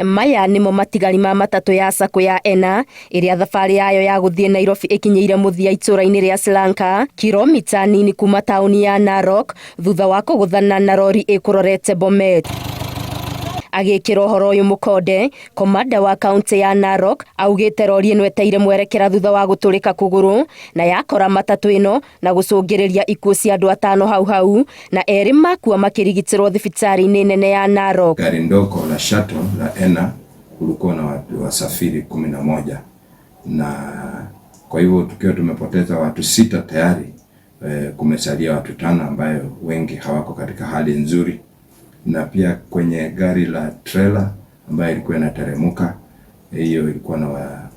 Maya nĩmo matigari ma matatũ ya Sacco ya Ena ĩrĩa thabarĩ yayo ya gũthiĩ Nairobi ĩkinyĩire mũthia itũra-inĩ rĩa Slanka, kilomita nini kuma taũni ya Narok, thutha wa kũgũthana na rori ĩkũrorete Bomet. Agĩkĩra ũhoro ũyũ mũkonde, komanda wa kaunti ya Narok augĩte rori ĩno ĩteire mwerekera thutha wa gũtũrĩka kũgũrũ na yakora matatũ ĩno na gũcũngĩrĩria ikuũ cia andũ atano hau hau na erĩ makua makĩrigitĩrwo thibitarĩ-inĩ nene ya Narok. Gari ndogo la shuttle la Ena kulikuwa na watu wasafiri 11 na kwa hivyo tukiwa tumepoteza watu 6 tayari, kumesalia watu 5 ambayo wengi hawako katika hali nzuri, na pia kwenye gari la trailer ambayo ilikuwa inateremka, hiyo ilikuwa na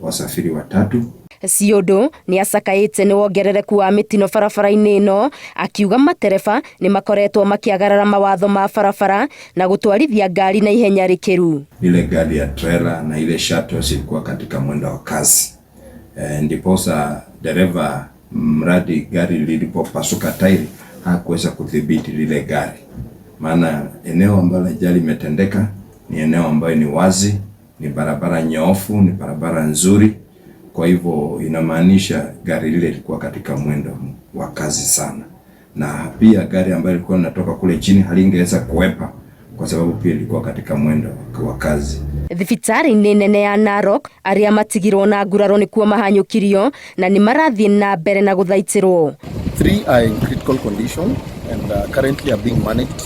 wasafiri 3. Ciondo nĩ acakaĩte nĩ wongerereku wa mĩtino barabara-inĩ ĩno, akiuga matereba nĩ makoretwo makĩagarara mawatho ma barabara na gũtwarithia ngari na ihenya rĩkĩru. Ile gari ya trailer na ile shuttle zilikuwa katika mwendo wa kasi. Ndiposa dereva mradi gari lilipopasuka tairi hakuweza kudhibiti lile gari, maana eneo ambalo ajali imetendeka ni eneo ambayo ni wazi, ni barabara nyoofu, ni barabara nzuri. Kwa hivyo inamaanisha gari lile lilikuwa katika mwendo wa kasi sana, na pia gari ambayo ilikuwa linatoka kule chini halingeweza kuepa kwa sababu pia ilikuwa katika mwendo wa kasi. Thibitarĩ-inĩ nene ya Narok arĩa matigirwo na nguraro nĩkuo mahanyũkirio na nĩ marathiĩ na mbere na gũthaitĩrwo. 3 are in critical condition and currently are being managed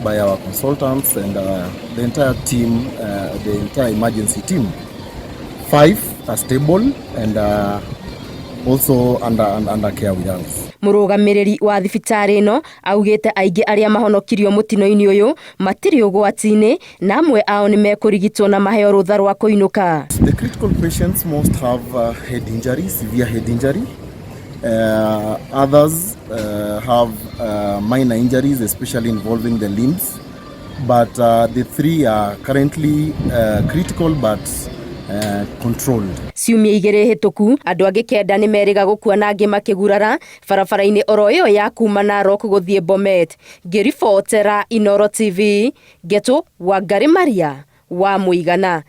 by our consultants and the entire team, the entire emergency team. 5 are stable and also under care with us. Mũrũgamĩrĩri wa thibitarĩ ĩno augĩte aingĩ arĩa mahonokirio mũtino-inĩ ũyũ matirĩ ũgwati-inĩ na amwe ao nĩ mekũrigitwo na maheo rũtha rwa kũinũka. The critical patients most have head injury, severe head injury. Others have minor injuries, especially involving the limbs. But the 3 are currently critical but controlled. Ciumia 2 hĩtũku andũ angĩ 9 nĩ merĩga gũkua na angĩ makĩgurara barabara-inĩ oro ĩyo ya kuma Narok gũthiĩ Bomet. Ngĩribotera Inooro TV, Ngetu Wangari Maria wa Mũigana.